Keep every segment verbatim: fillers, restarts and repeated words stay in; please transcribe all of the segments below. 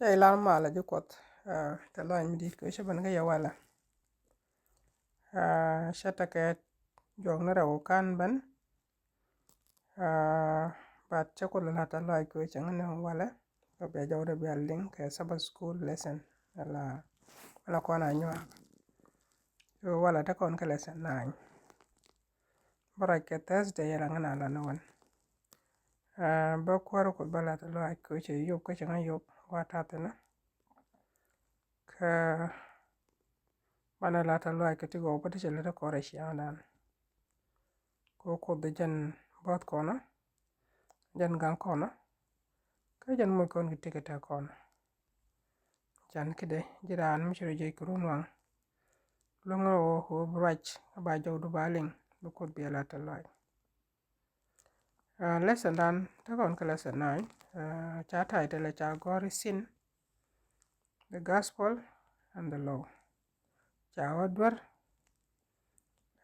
Cä ilan malɛ ji̱ Kuɔth, ah, tɛ̈th lɔaac mi di̱i̱t kɛ ɣöö cä ben kä yɛ walɛ. Ah, cä tekɛ juɔk ni rɛw kan ben. Ah, but cä Kuoth la tɛ̈th lɔaac kɛ ɣöö cäŋ ni walɛ. Kɛ bia jɔwdɛ bia liŋ kɛ Sabbath school lesson. Ala, ala kɔn a nyuak. Kɛ ɣöö walɛ te kɔn kɛ lesson nine. Bä ruac kɛ Thursday yɛ la ŋän a la ni wan. Ah, bä Kuäär Kuoth bä la tɛ̈th lɔaac kɛ ɣöö cɛ yop kä cäŋ a yop wa ta̱thi̱n. Kä banɛ la tɛ̈th lɔaac kɛ ti gɔw bä ti cɛ lät kɔrɛ ciaŋdan. Kɛ ɣöö Kuoth jɛn bo̱th kɔn, jɛn gaŋ kɔn, kä jɛn moc kɔn kɛ ti kɛ tɛk kɔn. Can kidɛ ji̱ raan mi ci rɔ jiɛc kɛ run waŋ. Luäŋ rɔ ɣöö bi ruac kä ba jɔwdu ba liŋ bi Kuoth bia la tɛ̈th lɔaac. Ah, lesson dan te kɔn kä lesson nine, ah, ca title ca gɔ̱r i̱ Sin, the Gospel and the Law. Ca wä duer,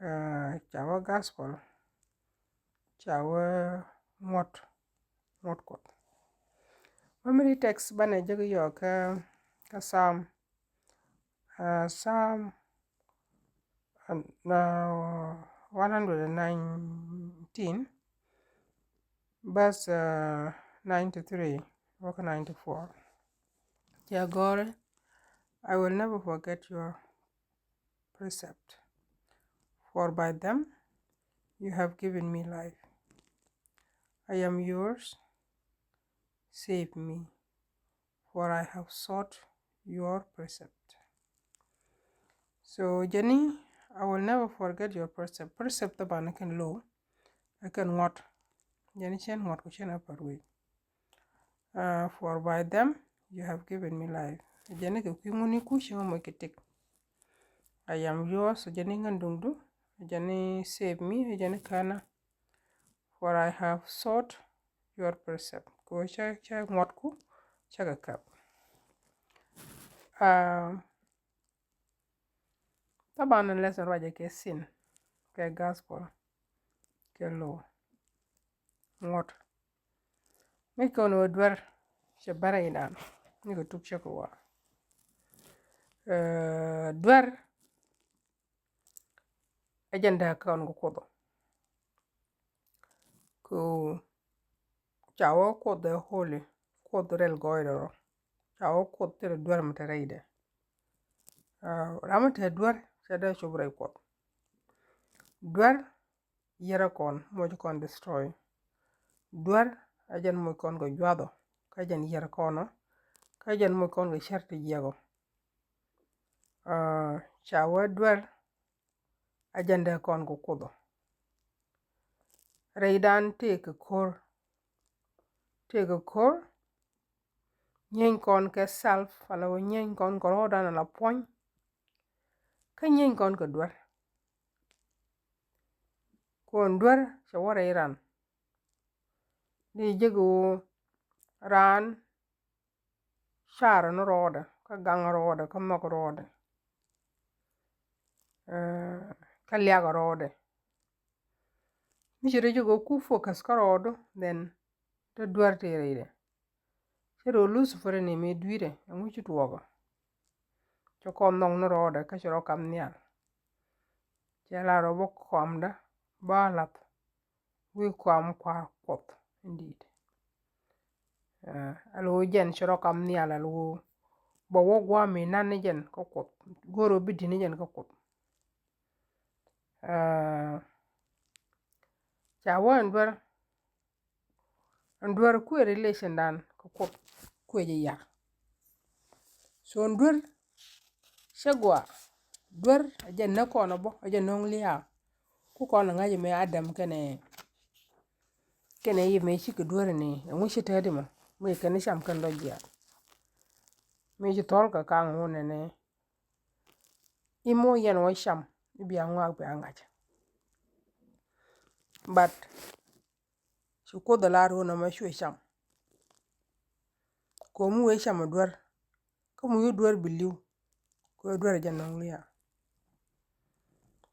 ah, ca wä gospel, ca wä ŋuɔ̱t, ŋuɔ̱t Kuɔth. Memory text banɛ jek yɔ kä, kä Psalm, ah, Psalm na one hundred and nineteen, verse, uh, ninety-three wä kä ninety-four. Cɛ gɔ̱r i̱, "I will never forget your precept, for by them you have given me life. I am yours, save me, for I have sought your precept." So jɛn i̱, "I will never forget your precept." Precept thaban kɛn lo̱w, ɛ kɛn ŋuɔ̱t. Jɛn i̱ cɛn ŋuɔ̱t ku cɛn a pär wec. Uh, "For by them you have given me life." Jɛn i̱ kɛ kui̱ ŋun i̱ kuc cieŋ moc kɛ tëk. "I am yours." Jɛn i̱ ŋän duŋdu. Jɛn i̱ "save me." Jɛn i̱ "känä." "For I have sought your precept." Kɛ ɣöö cä, cä ŋuɔ̱tku cä kɛ käp. Um, thaban lesson ruacɛ kɛ sin, kɛ gospel, kɛ law, ŋuɔ̱t. Mi kɔn wä duer cɛ bärɛ inan ni kɛ tuk cɛ kɛ wa. Eh, duer ɛ jɛn dee kɔn kɛ Kuoth. Kɛ ca wä Kuoth ɛ holy, Kuoth rɛl gɔɔydɛ rɔ. Ca wä Kuoth thilɛ duer mi te rɛydɛ. Ah, ram mi te duer cɛ dee cop rɛy Kuɔth. Duer yɛrɛ kɔn, moc kɔn destroy. Duer ɛ jɛn moc kɔn kɛ juathɔ, kä jɛn yɛr kɔnɔ, kä jɛn moc kɔn kɛ cär ti jiɛkɔ. Ah, ca wä duer ɛ jɛn dee kɔn kɛ Kuoth. Rɛydan tëëkɛ ko̱r, tëëkɛ ko̱r, nyieny kɔn kɛ self, ala wä nyieny kɔn kɛ rɔɔdan ala puɔ̱ny, kä nyieny kɔn kɛ duer. Kɔn duer cɛ wä rɛy ran. Di jek wä ran car ni rɔɔdɛ, kä gaŋ rɔɔdɛ, kä nhɔk rɔɔdɛ, eh, kä liak rɔɔdɛ. Mi ci rɔ jek wä ku focus kä rɔɔdu, then te duer te rɛydɛ. Cɛ rɔ Lucifer ni mi dui̱rɛ, ɛŋu ci tuɔɔkä? Cɛ kɔn nhɔk ni rɔɔdɛ kä cɛ rɔ kam nhial. Cɛ la rɔ bä kɔamdä ba lath wi̱i̱ kɔam kua Kuɔth indeed. Eh, alo jɛn cɛ rɔ kam nhial alo bä wä guam mi nan ni jɛn kä Kuɔth. Go̱o̱r wä bi di̱t ni jɛn kä Kuɔth. Eh, ca wä ɛn duer Ɛn duer kuëë relation dan kä Kuoth kuëë jɛ ya. So ɛn duer cɛ gɔaa, duer ɛ jɛn nä kɔn ɛ bɔ, ɛ jɛn nöŋ lia̱a̱. Ku kɔn ɛ ŋa̱c ɛmɛ Adam kɛnɛ, kɛnɛ Iv mëë cikɛ duer ni, ɛŋu ci tɛt imɔ, mëë kɛn cam kɛn lɔ jiath. Mëë ci thɔl kɛ kaŋ wun ɛnɛ, imɔ yɛn wä cam, i̱ bia ŋɔak bia ŋa̱c. But ci Kuoth ɛ lar ɣöö nɔmɔ cuɛ cam. Ko̱mi wee cam ɛ duer. Kä mi wee duer bi li̱w. Kɛ wee duer ɛ jɛ nɔŋ lia̱a̱.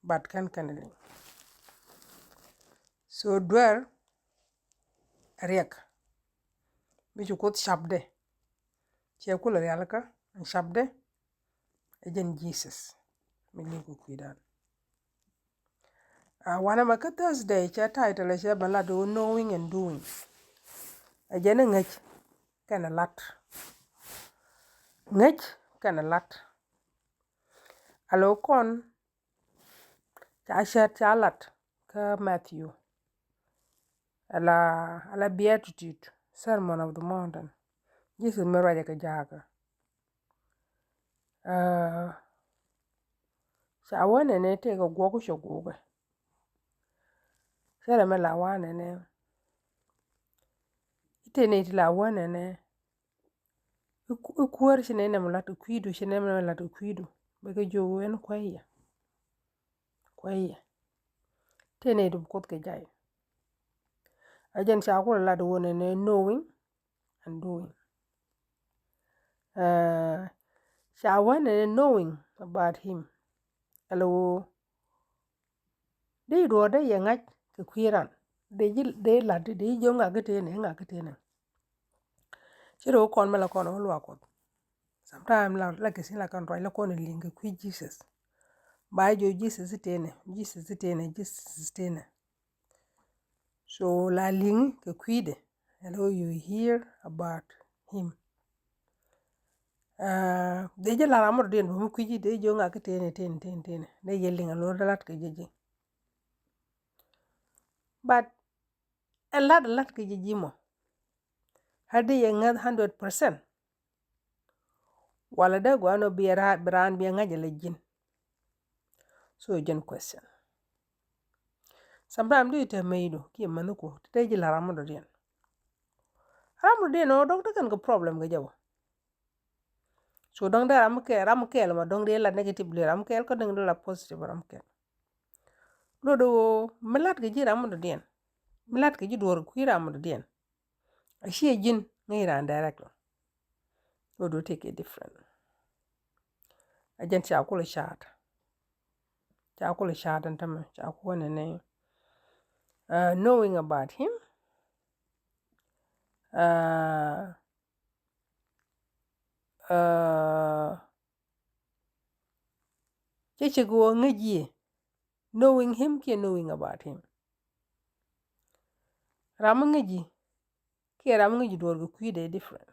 But kɛn kɛn liŋ. So duer ɛ riɛk. Mi ci Kuoth capdɛ. Cɛ kulɛ rialikä ɛn capdɛ. Ɛ jɛn Jesus mi li̱w kɛ kui̱dan. A wanɛ mɛ kä Thursday cɛ title cɛ bɛ lat ɣöö knowing and doing. Ɛ jɛn ɛ ŋäc kɛnɛ lat. Ŋäc kɛnɛ lat. Alo kɔn ca cɛt ca lat kä Matthew. Ala, ala Beatitude, Sermon of the Mountain. Jesus mi ruacɛ kɛ jakä. Ca wä nɛnɛ tëëkɛ guɔk cɛ guɔkɛ. Cɛ rɛ mɛ la wä nɛnɛ. Itëë nɛ ti la wä nɛnɛ. I̱ kuäär ci nɛy nɛmɛ lat kɛ kui̱du, ci nɛy nɛmɛ lat kɛ kui̱du. Bɛ kɛ jiök ɣöö ɛn kuäär yɛ. Kuäär yɛ. Tëë nɛy ti bi Kuoth kɛ jay. A jɛn ca kulɛ lat ɣöö nɛnɛ knowing and doing. Ca wä nɛnɛ knowing about him. Ɛlɛ ɣöö dee duɔ̱ɔ̱r dee yɛ ŋa̱c kɛ kui̱ ran. Dee ji̱ dee lat dee ji̱ ŋa̱c kä tëë nɛ ŋa̱c kä tëë nɛ. Ci rɛ wä kɔn mɛ la kɔn wä luaak Kuɔth. Sometime la la kɛ sin la kɔn ruac la kɔn liŋ kɛ kui̱ Jesus. Ba jiök Jesus tëë nɛ, Jesus tëë nɛ, Jesus tëë nɛ. So la liŋ kɛ kui̱dɛ. Hello, you hear about him. Dee jɛ lar amɔ dɔ̱diɛn bä mi kui̱ci dee jiök ŋa̱c kä tëë nɛ tëë nɛ tëë nɛ tëë nɛ. Dee jɛ liŋ a lo̱r dee lat kɛ jɛ ji̱. But ɛn lat lat kɛ ji̱ ji̱ mɔ. Ɛ dee yɛ ŋäth hundred percent. Walɛ dee gɔaa nɔ bi raan bi raan bi ŋa̱c ala ji̱n. So jɛn question. Sometime di tɛ mɛy do kiɛ mɛn ku ti tɛ ji̱ la ram mɔ dɔ̱diɛn. Ram mɔ dɔ̱diɛn ɔ dɔ̱ŋ te kɛn kɛ problem kɛ jɛ wä. So dɔ̱ŋ dee ram kɛɛl, ram kɛɛl mɔ dɔ̱ŋ dee la negatively, ram kɛɛl kä dɔ̱ŋ dee la positive ram kɛɛl. Lot ɣöö mi lat kɛ ji̱ ram mi dɔ̱diɛn, mi lat kɛ ji̱ duɔ̱ɔ̱r kui̱ ram mi dɔ̱diɛn. A ciɛ ji̱n ŋäc ran direct lɔ. Lot ɣöö take it different. A jɛn ca kulɛ caat. Ca kulɛ caat ɛn tämɛ ca kuɔnɛ ni knowing about him. Cɛ cɛ kɛ wä ŋäc yiëë knowing him kiɛ knowing about him. Ram mi ŋäc yiëë kiɛ ram mi ŋäc yiëë duɔ̱ɔ̱r kɛ kui̱dɛ different.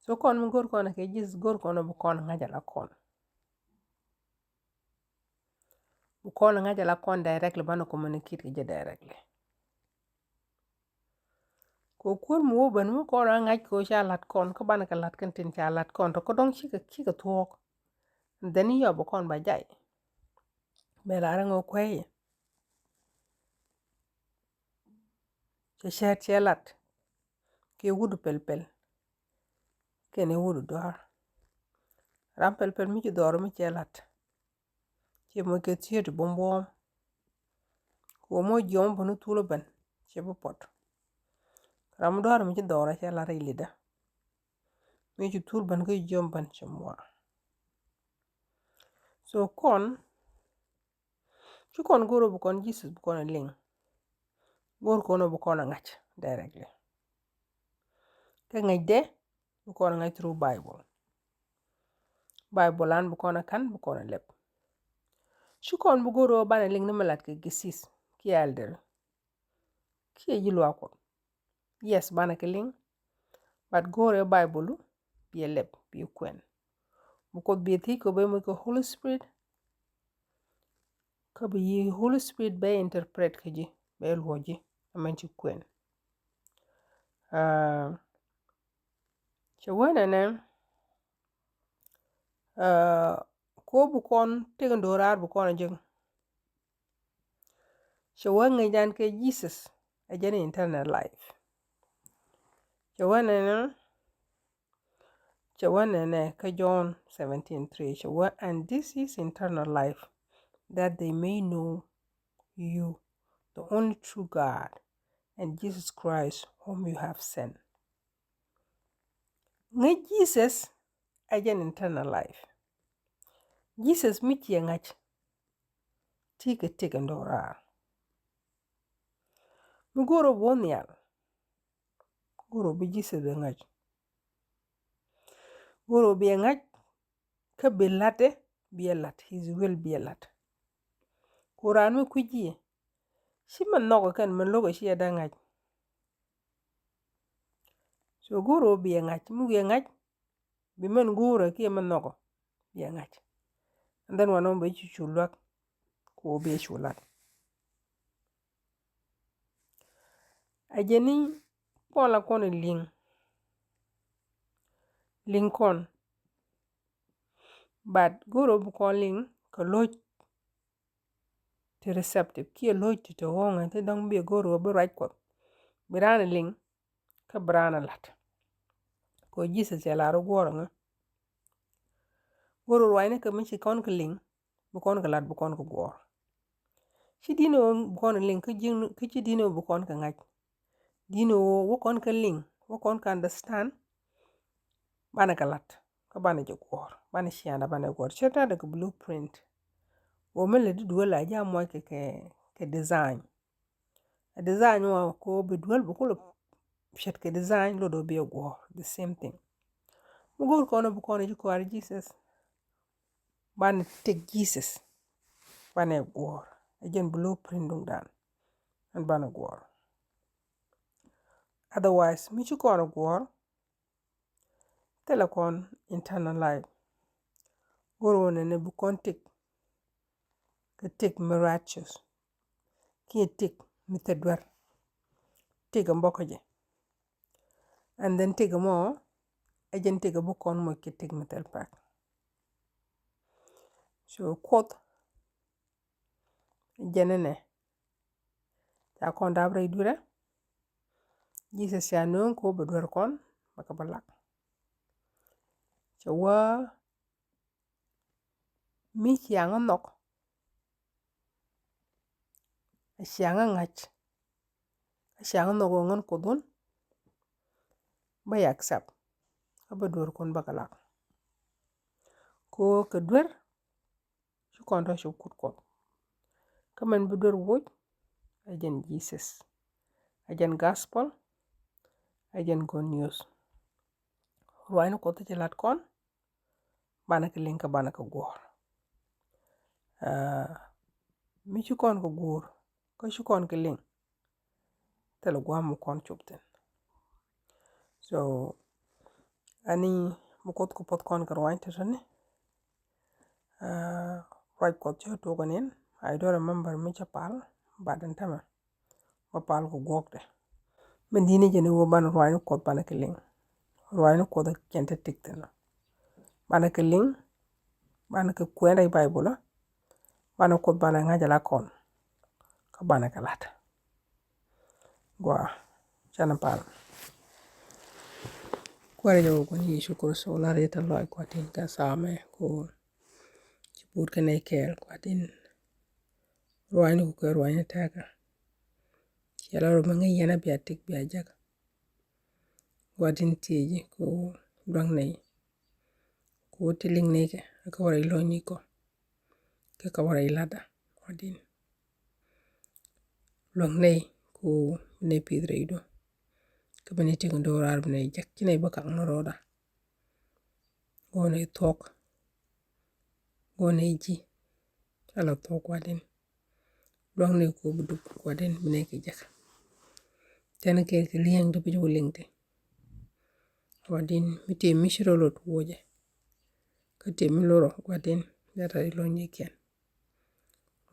So kɔn mi go̱r kɔn kɛ Jesus go̱r kɔn bi kɔn ŋa̱c ala kɔn. Bi kɔn ŋa̱c ala kɔn directly banɛ communicate kɛ jɛ directly. Kɛ kuäär mi wä ben mi kɔn a ŋa̱c kɛ ca lat kɔn kä banɛ kɛ lat kɛn tin ca lat kɔn tɔ kä dɔ̱ŋ cikɛ cikɛ thuɔ̱k. Dhɛn i̱ yɔp kɔn ba jay. Bɛ lar ɛŋɔ kuɛy. Cɛ cɛɛt cɛ lat. Kɛ wut pɛl pɛl. Kɛn ɛ wut dɔ̱a̱r. Ram pɛl pɛl mi ci dhɔr mi cɛ lat. Ciɛ mɔ kɛ thiet buɔ̱m buɔ̱m. Kɛ wä mɔ jiɔm bä ni thul ben ciɛ bi pɔt. Ram mi dɔ̱a̱r mi ci dhɔr cɛ lat rɛy lidä. Mi ci thul ben kä jiɔm ben ciɛ mɔ. So kɔn ci kɔn go̱r ɔ bi kɔn Jesus bi kɔn a liŋ. Go̱r kɔn ɔ bi kɔn a ŋa̱c directly. Kɛ ŋäcdɛ bi kɔn a ŋa̱c through Bible. Bible an bi kɔn a ka̱n bi kɔn a lɛp. Ci kɔn bi go̱r ɔ banɛ liŋ ni mi lat kɛ gisis kiɛ elder. Kiɛ ji̱ luaak Kuɔth. Yes banɛ kɛ liŋ. But go̱rɛ Bible bi ɛ lɛp bi ɛ kuɛn. Bi Kuoth bi ɛ thiec kɛ bɛ moc kɛ Holy Spirit. Kä bi yi Holy Spirit bɛ interpret kɛ ji̱ bɛ luɔc ji̱. Amen ci kuɛn. Cɛ wee nɛnɛ. Ko bi kɔn tëk in do̱raar bi kɔn a jek. Cɛ wee ŋäc dan kɛ Jesus ɛ jɛn internal life. Cɛ wee nɛnɛ. Cɛ wee nɛnɛ kä John seventeen three cɛ wee and this is internal life that they may know you the only true God and Jesus Christ whom you have sent. Ŋäc Jesus ɛ jɛn internal life. Jesus mi ciɛ ŋa̱c. Ti kɛ tëk in do̱raar. Mi go̱o̱r ɔ bi wä nhial. Go̱o̱r ɔ bi Jesus bɛ ŋa̱c. Go̱o̱r ɣöö biɛ ŋa̱c, kä bi la̱t ɛ, biɛ la̱t, his will biɛ la̱t. Ku raan mi kui̱c ji̱, ci mɛ nhɔk ɛ kɛn mɛ lo̱k ɛ ci ɛ dee ŋa̱c. So go̱o̱r ɣöö biɛ ŋa̱c, mi wiɛ ŋa̱c, bi mɛn go̱o̱r ɛ kiɛ mɛ nhɔk ɛ, biɛ ŋa̱c. And then wanɔ bɛ cu cu luäk, ku ɣöö biɛ cu la̱t. A jɛn ni kɔn la kɔn liŋ. Liŋ kɔn. But go̱o̱r ɣöö bi kɔn liŋ kɛ lo̱c ti receptive kiɛ lo̱c ti te ɣɔ̱ŋɛ ti dɔ̱ŋ biɛ go̱o̱r ɣöö bi ruac Kuɔth. Bi raan liŋ kä bi raan la̱t. Kɛ ɣöö Jesus cɛ lar ɣöö guɔ̱ɔ̱r ŋä. Go̱o̱r ɣöö ruacni kɛ mi ci kɔn kɛ liŋ, bi kɔn kɛ la̱t, bi kɔn kɛ guɔ̱ɔ̱r. Ci di̱n ɣöö bi kɔn kɛ liŋ kä ji̱, kä ci di̱n ɣöö bi kɔn kɛ ŋa̱c. Di̱n ɣöö wä kɔn kɛ liŋ, wä kɔn kɛ understand. Banɛ kɛ la̱t, kä banɛ jɛ guɔ̱ɔ̱r, banɛ ciaŋda, banɛ guɔ̱ɔ̱r. Cɛ ta̱a̱ dɛ kɛ blueprint. Ɣöö mi lɛ di duel a jɛ a muɔc kɛ, kɛ, kɛ design. A design wä kɛ ɣöö bi duel bi kulɛ piɛt kɛ design, lot ɣöö bi a guɔ̱ɔ̱r, the same thing. Mi go̱o̱r kɔn ɣöö bi kɔn ji̱ kuäär Jesus. Banɛ tik Jesus. Banɛ guɔ̱ɔ̱r. A jɛn blueprint duŋdan. Ɛn banɛ guɔ̱ɔ̱r. Otherwise, mi ci kɔn guɔ̱ɔ̱r, thilɛ kɔn eternal life. Go̱o̱r ɣöö nɛnɛ bi kɔn tik. Kɛ tik mi righteous. Kiɛ tik mi thil duer. Tik ɛn bɔkä jɛ. And then tik ɛmɔ, ɛ jɛn tik ɛ bi kɔn moc kɛ tik mi thil pɛk. So Kuoth, jɛn ɛnɛ. Ca kɔn dap rɛy dui̱rä. Jesus ca nööŋ kɛ ɣöö bɛ duer kɔn, bɛ kɛ bä lak. Cɛ wä mi ciaŋ ɛ nhɔk, a ciaŋ ɛ ŋa̱c, a ciaŋ ɛ nhɔk ɛ ŋän Kuoth wun, bä yɛ accept, kä bä duer kun bä kɛ lak. Kɛ ɣöö kɛ duer, ci kɔn tɔ ci kut Kuɔth. Kä mɛn bi duer woc, a jɛn Jesus, a jɛn gospel, a jɛn good news. Ruaacni Kuɔth ci lat kɔn, banɛ kɛ liŋ kä banɛ kɛ guɔ̱ɔ̱r. Ah, mi ci kɔn kɛ guur, kä ci kɔn kɛ liŋ, thilɛ gua̱a̱th mi kɔn cop thi̱n. So, ani mi Kuoth kɛ puɔth kɔn kɛ ruaacni tɛtɛni. Ah, ruac Kuɔth cä tuɔk ɛn in, I don't remember mi cä pal, but ɛn tämɛ bä pal kɛ guɔ̱ɔ̱kdɛ. Min di̱t ni jɛ ni ɣöö banɛ ruaacni Kuɔth banɛ kɛ liŋ. Ruaacni Kuɔth ɛ cɛn te tik thi̱n. Banɛ kɛ liŋ, banɛ kɛ kuɛn rɛy Baibol, banɛ Kuoth banɛ ŋa̱c ala kɔn, kä banɛ kɛ la̱t. Gua, canɛ pal. Kuäär jɛ wä kun Yecu Kritho lar yɛ te lɔc Kua̱r tin kä samɛ ku ci put kɛ nɛy kɛɛl Kua̱r tin. Ruaacni ku kɛ ruaacni tɛkä. Cɛ la rɔ mi ŋäc yɛn a bia tik bia jäk. Gua̱di̱n ti̱eeci ku dua̱ŋ nɛy. Ku ti liŋ nɛy kɛ, kä wä rɛy lɔ̱ny ni kɔ. Kɛ kä wä rɛy la̱tda, Gua̱di̱n. Luäŋ nɛy ku bi nɛy pi̱th rɛydu. Kä bi nɛy ti̱eŋ do̱raar bi nɛy jek, ci nɛy bä kaŋ ni rɔɔda. Go̱o̱nɛ thuɔ̱k. Go̱o̱nɛ ji̱. Ala thuɔ̱k Gua̱di̱n. Lua̱ŋ ni ku bi dup Gua̱di̱n bi nɛy kɛ jek. Tɛn kɛ kɛ li̱eŋ ti bi ji̱ wä liŋ ti. Gua̱di̱n mi tëë mi ci rɔ lot wuɔcɛ. Kä tëë mi lot rɔ Gua̱di̱n, jata i̱ luɔ̱ny ni kiɛn.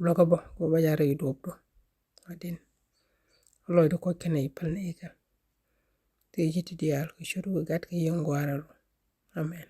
Luäkä bä, ku bä jara i̱ duɔpdu. Gua̱di̱n. Lɔcdu kɔc kɛnɛ i̱ päl ni ikɛ. Tëë ci ti diaal kɛ ciöt wä gat kɛ yieŋ gua̱a̱r ɛlɔ. Amen.